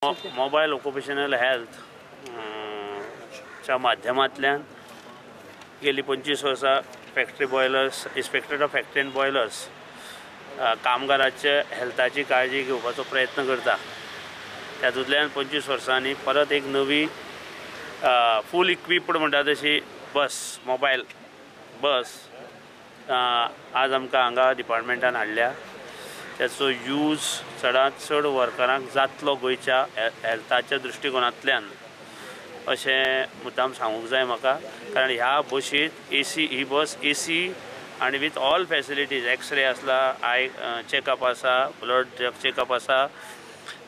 Mobile occupational health च्या माध्यमांतल्यान गेली 25 वर्सां factory boilers, inspectorate of factory and boilers कामगाराच्या हेल्थाची काळजी घेवपाचो प्रयत्न करता. तातूंतल्यान 25 वर्सांनी परत एक नवी फूल इक्विप्ड म्हणटा तशी बस, मोबायल बस आज आमकां हांगा डिपार्टमेंटान हाडल्या. त्याचो यूज चडांत चड वर्करांक जातलो गोंयच्या हेल्थाच्या दृश्टिकोनांतल्यान अशें मुद्दाम सांगूंक जाय म्हाका. कारण ह्या बशींत एसी, ही बस एसी आनी विथ ऑल फॅसिलिटीज, एक्सरे आसला, I checkup आसा, ब्लड चॅकअप आसा,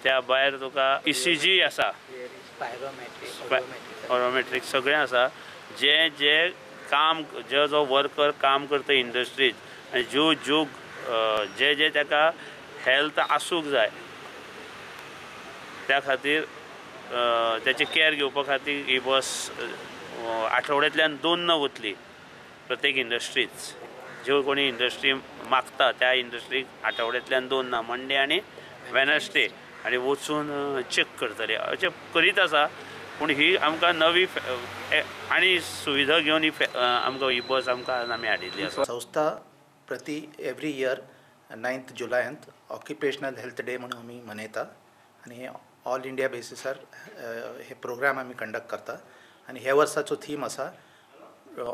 त्या भायर तुका ईसीजी आसा, स्पायरोमेट्रीक सगळें आसा. जे जे काम जे जो वर्कर काम करता इंडस्ट्रीज आनी ज्यो ज्यो जे जे ताका हेल्थ आसूंक जाय त्या खातीर ताची कॅर घेवपा खातीर ही बस आठवड्यांतल्यान 2 वतली प्रत्येक इंडस्ट्रीज. ज्यो कोणी इंडस्ट्री मागता त्या इंडस्ट्रीक आठवड्यांतल्यान 2, मंडे आनी वेनसडे, आनी वचून चॅक करतले अशें करीत आसा. पूण ही आमकां नवी आनी सुविधा घेवन ही आमकां ही बस आमकां आमी हाडिल्ली आसा. संस्था प्रति एवरी इयर 9 जुलयांत ऑक्युपेशनल हेल्थ डे म्हणून आमी मनयता आनी ऑल इंडिया बेसिसार हे प्रोग्राम आमी कंडक्ट करता. आनी ह्या वर्साचो थीम आसा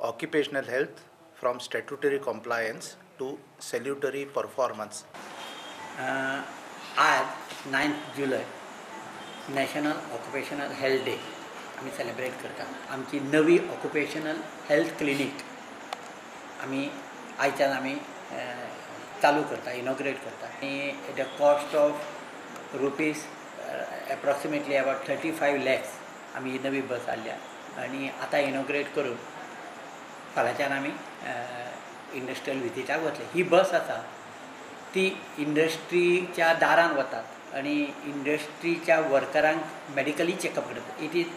occupational health from statutory compliance to salutary performance. आज 9 जुलय नॅशनल ऑक्युपेशनल हेल्थ डे आमी सेलिब्रेट करता. आमची नवी ऑक्युपेशनल हेल्थ क्लिनीक आमी आयच्यान आमी चालू करता, इनॉग्रेट करता. आनी the cost of rupees approximately about 35 lakhs आमी ही नवी बस हाडल्या आनी आतां इनॉग्रेट करून फाल्यांच्यान आमी इंडस्ट्रियल विजिटाक वतले. ही बस आसा ती इंडस्ट्रीच्या दारान वतात आनी इंडस्ट्रीच्या वर्करांक मेडिकली चॅकअप करतात. It is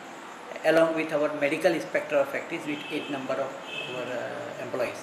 along with our medical inspector of factories with 8 number of our employees.